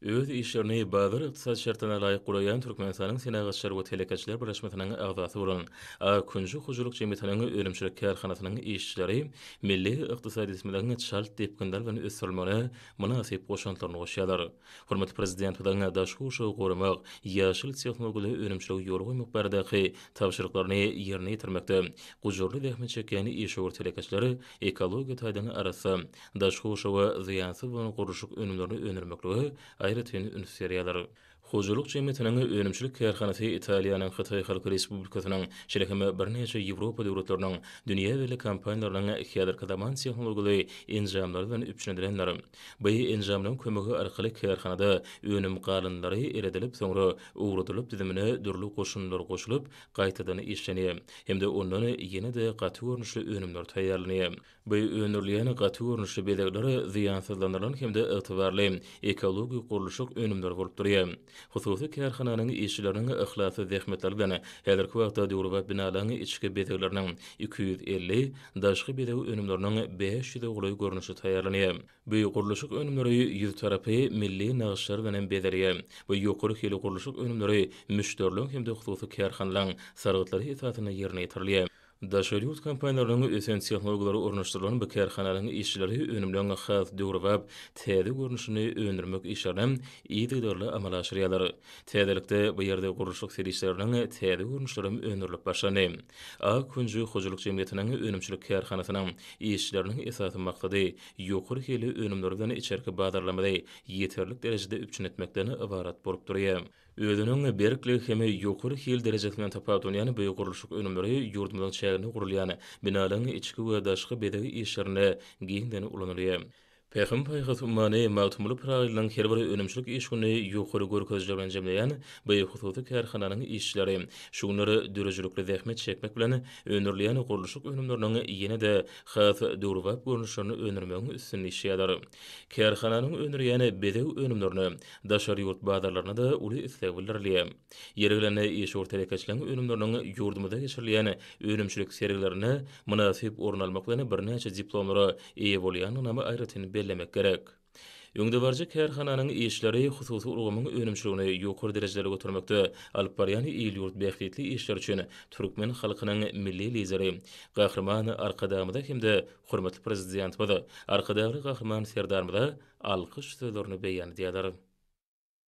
Öz işlerini bazar ykdysady şertlerine laýyk guraýan Türkmenistanyň Senagatçylar we telekeçiler birleşmesiniň agzasy bolan Ak künji hojalyk jemgyýetiniň önümçilik kärhanasynyň işçileri milli ykdysadyýetimiziň çalt depginler bilen ösdürilmegine mynasyp goşantlaryny goşýarlar. Hormatly Prezidentimiziň daşky gurşawy goramak, ýaşyl tehnologiýaly önümçiligi ýola goýmak baradaky tabşyryklaryny ýerine ýetirmekde gujurly zähmet çekýän işewür telekeçiler ekologiýa taýdan arassa, daşky gurşawa zyýansyz bolan gurluşyk önümlerini öndürmeklige aýratyn üns berýärler. Hojalyk jemgyýetiniň önümçilik kärhanasy Italiýanyň, Hytaý Halk Respublikasynyň, şeýle hem birnäçe Ýewropa döwletleriniň dünýä belli kompaniýalarynyň häzirki zaman tehnologiýaly enjamlary bilen üpjün edilendir. Bu enjamlaryň kömegi arkaly kärhanada önüm galyndylary eredilip, soňra owradylyp, düzümine dürli goşundylar goşulyp, gaýtadan işlenýär hem-de ondan ýene-de gaty görnüşli önümler taýýarlanýar. Bu öndürilýän gaty görnüşli bezegler zyýansyzlandyrylan hem-de ygtybarly ekologik gurluşyk önümleri bolup durýar. Hususy kärhananyň işçileriniň yhlasly zähmetleri bilen häzirki wagtda döwrebap binalaryň içki bezegleriniň 250, daşky bezeg önümleriniň 500 e golaý görnüşi taýýarlanýar. Bu gurluşyk önümleri ýüz tarapy milli nagyşlar bilen hem bezelýär. Bu ýokary hili gurluşyk önümleri müşderileriň hem-de hususy kärhanalaryň sargytlary esasynda ýerine ýetirilýär. Daşary ýurt kompaniýalarynyň ösen tehnologiýalary ornaşdyrylan bu kärhananyň işçileri önümleriň has döwrebap, täze görnüşini öndürmek işlerini yzygiderli amala aşyrýarlar. Täzelikde bu ýerde gurluşyk serişdeleriniň täze görnüşlerem öndürilip başlandy. Ak künji hojalyk jemgyýetiniň önümçilik kärhanasynyň işçileriniň esasy maksady ýokary hilli önümler bilen içerki bazarlarymyzy ýeterlik derejede üpjün etmekden ybarat bolup durýar. Özüniň berkligi hem ýokary hil derejesi bilen tapawutlanýan bu gurluşyk önümleri ýurdumyzyň çäginde gurulýan binalaryň içki we daşky bezeg işlerinde giňden ulanylýar. Pähim-paýhas ummany Magtymguly Pyragynyň her bir önümçilik iş gününi ýokary görkezijiler bilen jemleýän bu hususy kärhananyň işçileri şu günler döredijilikli zähmet çekmek bilen, öndürilýän gurluşyk önümleriniň ýene-de has döwrebap görnüşlerini öndürmegiň üstünde işleýärler. Kärhananyň öndürýän bezeg önümlerine daşary ýurt bazarlarynda-da uly isleg bildirilýär. Ýeri gelende, işewür telekeçiligiň önümleriniň ýurdumyzda geçirilýän önümçilik sergilerinde mynasyp orun almak bilen birnäçe diplomlara eýe bolýandygynam aýratyn bellemek gerek. Öňdebaryjy kärhananyň işleri hususy ulgamyň önümçiligini ýokary derejelere götermekde alyp barýan il-ýurt bähbitli işleri üçin türkmen halkynyň Milli Lideri Gahryman Arkadagymyza hem-de hormatly Prezidentimiz Arkadagly Gahryman Serdarymyza alkyş sözlerini beýan edýärler.